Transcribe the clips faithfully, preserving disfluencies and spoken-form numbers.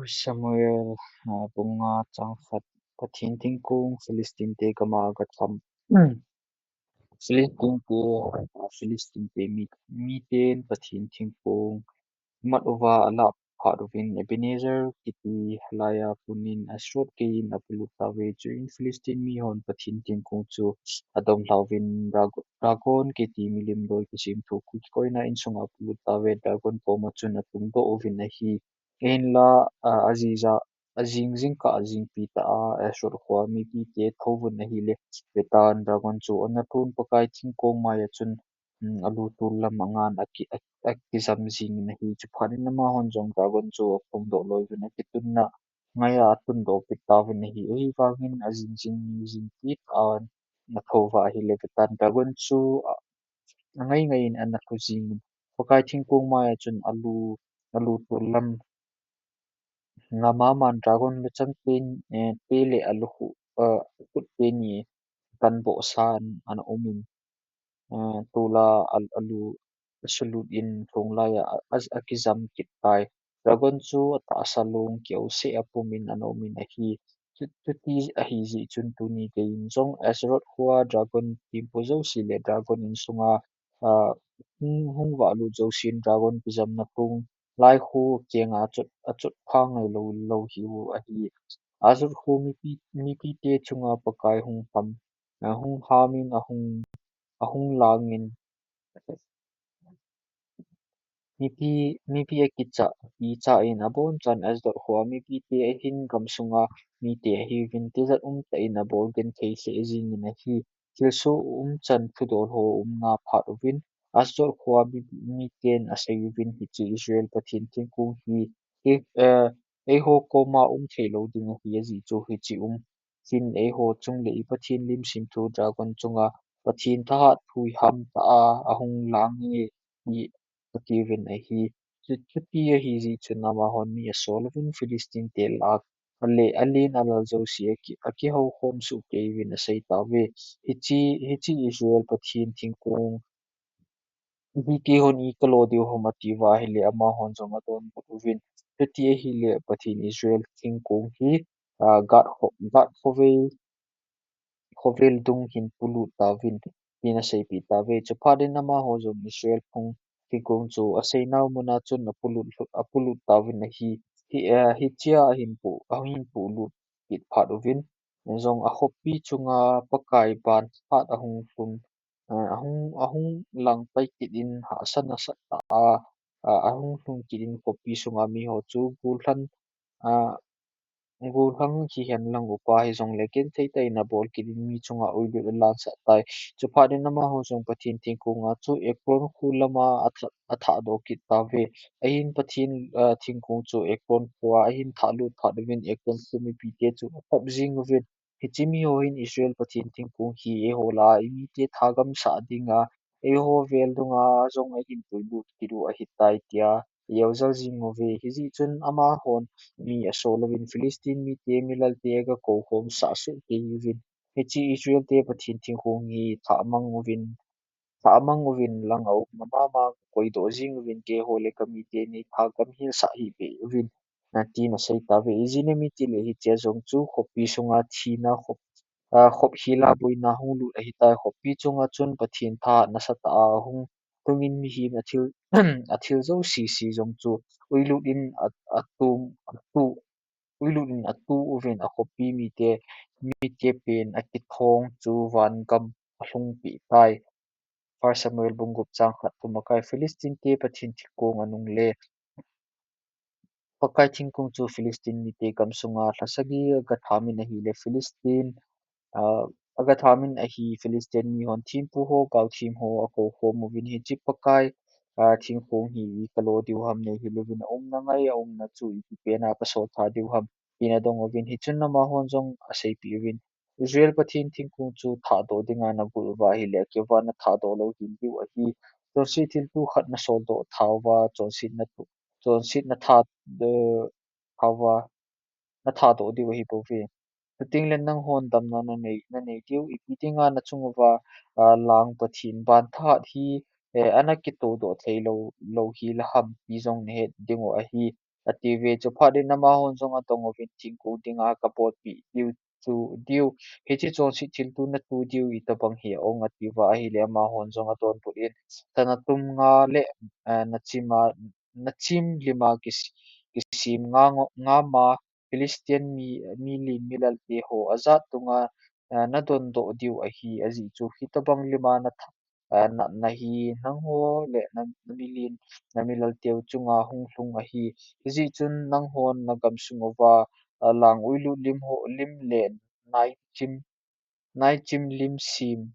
Samuel, ah, bung nga chang khat. Pathen thingkong Philistine te gam'a agatham. Philistine te, ah, Philistine te mi, miten Pathen thingkong mat uva alah phat uvin Ebenezer kiti laiya punin Ashdod geiyin apolut tauve. Chuin Philistine mihon Pathen thingkong chu adomlha uvin Dago-, Dagon kiti milim doi kisemthu kikoina insunga apolut tauve. Dagon koma chun atungdoh uvin ahi. Ahinla, ah, ajija, ajing jingkah ajingpi tah a Ashdod khoa mipite thouvun ahile, vetan Dagon chu ana thun Pakai thingkong maiya chun, um, alu tol lam angan aki, a, akijam jingin ahi. Chuphat in amahon jong Dagon chu aphongdoh louvin akitunna ngaiya atundoh kit tauvin ahi. Ahivangin ajing jing ni jingpi tah a athouva ahile, vetan Dagon chu, ah, angai ngai in ana thu jingin Pakai thingkong maiya chun alu, alu tol lam ngama man Dagon luchang te, eh, te le alu khu, eh, khut teni kanboh san ana umin, eh, tola al-, alu asulut in thong laiya a, a, akijam kit tai. Dagon chu atahsa long kiau seh a pumin ana umin ahi. Chu, chuti ahi jeh chun tuni geiyin jong Ashdod khoa Dagon thempu jouse le Dagon insunga, ah, hung, hung vahlut jousen Dagon kijamna thong lai khu kianga achot, achot pha ngailou, lou hiu ahi. Ashdod kho mipi, mipite chunga Pakai hung ham, ah, hung hamin ahung, ahung langin mipi, mipi akichah, akichah in abonchan Ashdod khoa mipite ahin gamsunga mite ahiuvin tijat umtah in abol genthei lheh jingin ahi. Thilsoh umchan thudol ho umna phat uvin Ashdod khoa mi, miten aseiuvin hiche Israel Pathen thingkong hi, hi, eh, eiho koma um theilou ding ahi ajeh chu hiche um hin eiho chung le i Pathen lim semthu Dagon chunga Pathen thahat phui ham tah a ahung lang e ti atiuvin ahi. Chu, chuti ahi jeh chun amahon mi asol uvin Philistine te lah a, ale, alen alal jouse aki, akihoukhom soh kei uvin asei tauve. Hiche, hiche Israel Pathen thingkong hi keihon ikalo diu ham atiuva ahile amahon jong adonbut uvin. Chuti ahile Pathen Israel thingkong hi, ah, Gath kho, Gath khovel, khovel dung hin polut tauvin, tin aseipeh tauve. Chuphat in amaho jong Israel phung thingkong chu aseinau muna chun apolut, apolut tauvin ahi. Hi, ah, hichea ahin po, ahin polut kit phat uvin jong akhoppi chunga Pakai ban hat ahung lhung, ah, ahung, ahung lang pai kit in hahsa nasatah a, ah, ahung lhung kit in khoppi sunga miho chu gollhang, ah, gollhang hihen lang upa hijongle genthei tah in abol kit in mi chunga uilut alangsah tai. Chuphat in amaho jong Pathen thingkong a chu Ekron kho lama atha, athahdoh kit tauve. Ahin Pathen, ah, thingkong chu Ekron khoa ahin thahlut phat uvin Ekron kho mipite chu akhop jing uvin. Hiche miho hin Israel Pathen thingkong hi eiho lah a imite thagamsah dinga, eiho vel dunga jong ahin puilut kit u ahitai tia, ajaojal jing uve. Hijeh chun amahon mi asol uvin Philistine mite milalte aga koukhom sah soh kei uvin. Hiche Israel te Pathen thingkong hi thah mang uvin, thah mang uvin lang a um mama, koidoh jing uvin keiho le kamite nei thagam hilsah hih beh uvin, ah, tin asei tauve. Ijeh inem itile hichea jong chu khoppi sunga thina khop, ah, khop hila boina hung lut ahitai. Khoppi chunga chun Pathen thahat nasatah a hung lhungin mihem athil, athil jouse se jong chu uilut in a, atu, atu, uilut in atu uvin akhoppi mite, mite pen akithong chu vangam alhungpeh tai. First Samuel bung gup chang khat. Thumakai Philistine te Pathen thingkong anungle. Pakai thingkong chu Philistine mite gamsunga lha sagi agathamin ahile Philistine, ah, agathamin ahi. Philistine mihon thempu ho, gaothem ho akoukhom uvin hiche Pakai, ah, thingkong hi ikalo diu ham, neihil uvin aumna ngai, aumna chu ipi pena kasol tha diu ham, tin adong uvin. Hichun amahon jong aseipeh uvin, Israel Pathen thingkong chu thahdoh dinga nagot uva ahile, akivah nathahdoh lou hel diu ahi. Chonset thilto khat nasoldoh tha uva, chonset nathu, chonset natha, eh, tha uva, nathahdoh diu ahibouve. Chutengle nanghon damna nanei, nanei diu, ipi dinga nachung uva, ah, lang Pathen ban thahat hi, eh, ana kitohdoh thei lou, lou hel ham ti jong nahet dingu ahi. atiuve. Chuphat in amahon jong adong uvin, thingkung dinga kabolpeh diu chu diu, hiche chonset thilto natu diu itobang hi ong, atiuva ahile amahon jong adonbut in, sana tum nga le, eh, nachima, nachim lima kis-, kisem nga ngo-, nga ma, Philistine mi, mi lim mi lalte ho ajat tunga, eh, nadondoh diu ahi, ajeh chu hitobang lima natha-, eh, natna hi nangho le na, namilim, nami lalteu chunga hung lhung ahi. Hijeh chun nanghon nagamsung uva, eh, lang uilut lim ho, lim le naichim, naichim lim sem,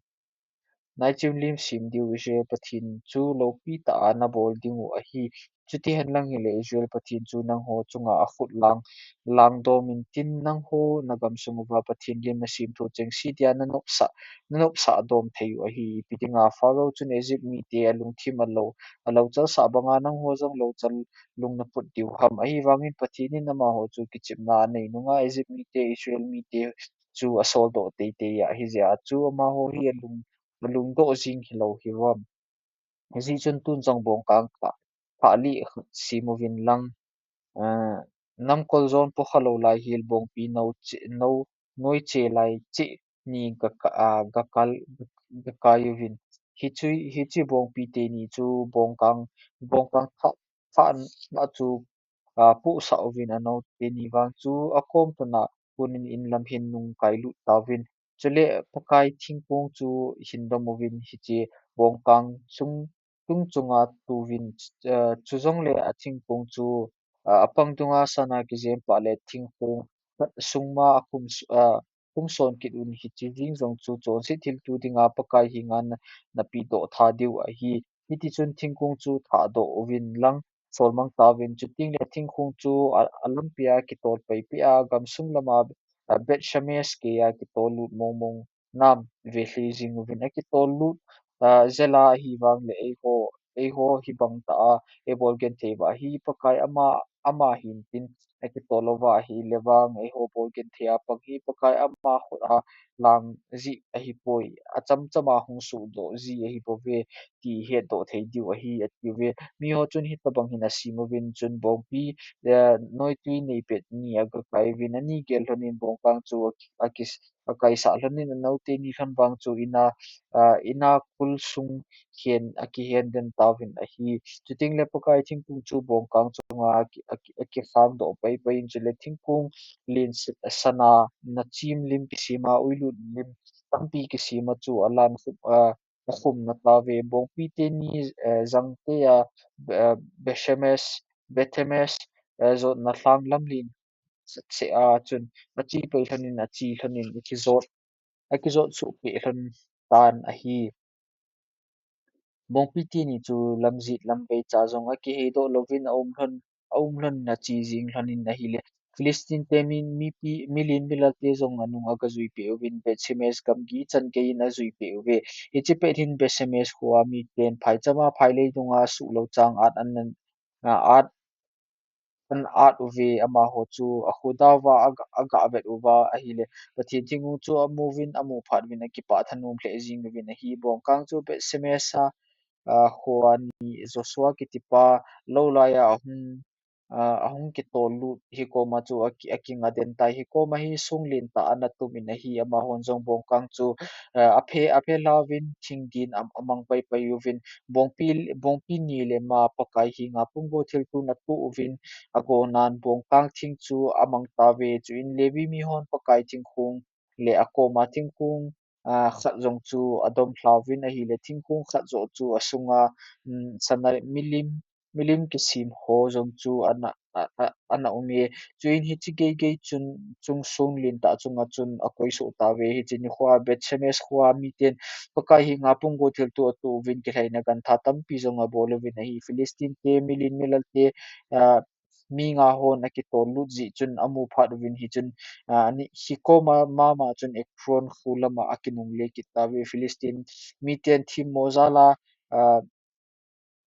naichim lim sem diu Israel Pathen chu loupi tah a nabol diu ahi. Chuti henlang hile Israel Pathen chu nangho chunga akhut lang, langdom intin nangho nagamsung uva Pathen lim nasem thu chengse dia nanopsah, nanopsah dom thei u ahi. Ipi dinga Pharaoh chun Egypt mite alungthim alou, alou chalsah banga nangho jong lou chal lung naput diu ham. Ahivangin Pathen in amaho chu kichepna anei nunga Egypt mite Israel mite chu asoldoh teitei a, hijeh a chu amaho hi alung, alungdoh jing hilou hiuvam. Hijeh chun tun jong bongkang kha, kha li khat sem uvin lang, eh, namkol jon po khalou lai hel bongpi nou che, nou, noi che lai cheh ni gaka, ah, gakal, gakai uvin. Hiche, hiche bongpi teni chu bongkang, bongkang kha, kha, kha chu, ah, pohsah uvin anou teni vang chu akom tona punin inlam hin nung kailut tauvin. Chule Pakai thingkung chu hindom uvin hiche bongkang chung, chung chunga tuvin, eh, chujongle athingkung chu, eh, apang dunga sana kijem pah le thingkung sungma akhum s-, eh, khum son kit un hiche jing jong chu chonset thilto dinga Pakai henga na, napehdoh tha diu ahi. Hitichun thingkung chu thahdoh uvin lang solmang tauvin, chuteng le thingkung chu a, alampia kitol paipai a gamsung lama, a, Beth Shemesh geiya kitol lut mongmong nam velhei jing uvin akitol lut, a, jela ahivang le eiho, eiho hibang tah a eibol genthei uva hi Pakai ama, ama hintin akitol uva ahile vang eiho bol genthei a pang hi Pakai ama khut a lang jeh ahipoi, achamchama hung sohdoh jeh ahibouve ti hetdoh thei diu ahi atiuve. Miho chun hitobang hin asem uvin chun bongpi, eh, noitwi neipet ni agakai uvin ani gel lhonin bongkang chu aki, aki, akaisah lhonin anou teni lhon vang chu ina, ah, ina kul sung hen akihen den tauvin ahi. Chuteng le Pakai thingkung chu bongkang chunga aki, aki, akikhangdoh paipai in chule thingkung len s-, sana nachim lim kisema uilut lim tampi kisema chu alan khup, ah, akhumna tauve. Bongpi teni, eh, jangtei a, eh, Beth Shemesh, Beth Shemesh, eh, jotna lhang lamlen seh a chun ache pai lhonin, ache lhonin, akijot, akijot suh peh lhon tan ahi. Bongpi teni chu lamjet lamvei cha jong akiheidoh louvin aum lhon, aum lhon ache jing lhonin ahile. Philistine te mi, mipi, milen milalte jong anung agajui peh uvin Beth Shemesh gamgi chan geiyin ajui peh uve. Hiche pet hin Beth Shemesh khoa miten phaichama phailei dunga suhlou chang at an, a, at an at uve, amaho chu akhoda uva aga, aga vet uva ahile. Pathen thingkung chu amu uvin, amu phat uvin akipah thanom lheh jing uvin ahi. Bongkang chu Beth Shemesh a, a, khoa ni Joshua kitipa lou laiya ahung, a, ahung kitol lut hikoma chu aki, akinga den tai. Hikoma hi sung lentah ana tum in ahi, amahon jong bongkang chu, a, aphe, aphe lhauvin thing din a, amang paipai uvin bongpi, bongpi ni le ma Pakai henga punggo thilto natoh uvin agonan bongkang thing chu amang tauve. Chuin Levi mihon Pakai thingkung le akoma thingkung, a, khat jong chu adom lhauvin ahile thingkung khat joh chu asunga, um, sana milim, milim kisem ho jong chu ana, a, a, ana ume. Chuin hiche geigei chun chung sung lentah chunga chun akoisoh tauve. Hiche nikhoa Beth Shemesh khoa miten Pakai henga punggo thilto atoh uvin kilhaina gantha tampi jong abol uvin ahi. Philistine te milen milalte, a, mi nga hon akitol lut jeh chun amu phat uvin hichun, a, ani, hikoma mama chun Ekron kho lama akinungle kit tauve. Philistine miten themmo jala, a,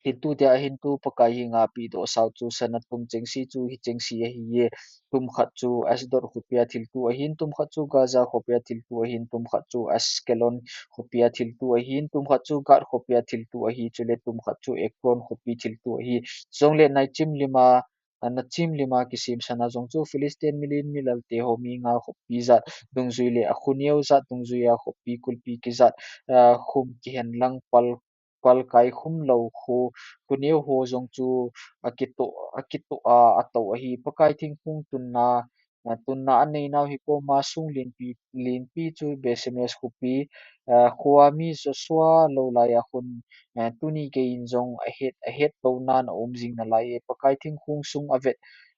hintu dia ahintu Pakai henga pehdoh sao chu sana tum chengse chu hichengse ahiye. Tum khat chu Ashdod khopia thilto ahin, tum khat chu Gaza khopia thilto ahin, tum khat chu Ashkelon khopia thilto ahin, tum khat chu Gath khopia thilto ahi, chule tum khat chu Ekron khopi thilto ahi. Chujongle naichim lima, a, nachim lima kisemsana jong chu Philistine milen milalte ho mi nga khoppi jat dungjui le akhoneo jat dungjuia khoppi kulpi kijat, a, khum kihen lang pal, pal kaikhum lou kho, khoneo ho jong chu akitoh, akitoh a, atou ahi. Pakai thingphung tunna, a, tunna aneinau hi koma sung lenpi, lenpi chu Bethsemes khopi, a, khoa mi Joshua lou laiya khun, a, tuni geiyin jong ahet, ahet tounan aum jing nalai e. Pakai thingphung sung avet,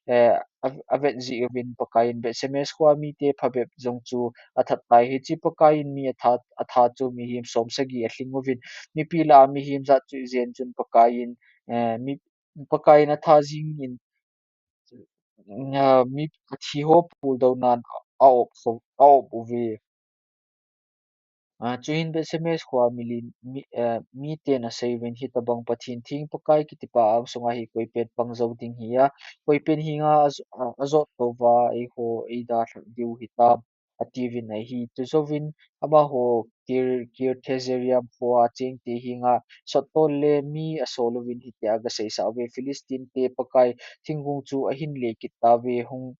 eh, a, avet jeh uvin Pakaiyin Bethsemes khoa mite phabep jong chu athat tai. Hiche Pakaiyin mi atha, atha chu mihem som sagi alhing uvin, mipi lah a mihem jat chu ijen chun Pakaiyin, eh, mi, Pakaiyin atha jingin, ah, mi athi ho puldounan a, aop, aop uve. A, chuin Bethsemes khoa milen, mi, eh, miten aseiuvin, hitobang Pathen theng Pakai kitipa angsunga hi koipen pang jou ding hi a, koipen henga ajo-, a, ajot touva eiho eidalhah diu hitam, atiuvin ahi. Chujouvin amaho Kir-, Kirthe-jearim khoa chengte henga sottol le mi asol uvin hitia agaseisah uve, Philistine te Pakai thingphung chu ahin le kit tauve, hung,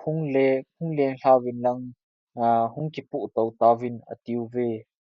hung le, hung lenglhauvin lang, a, hung kipoh tou tauvin atiuve.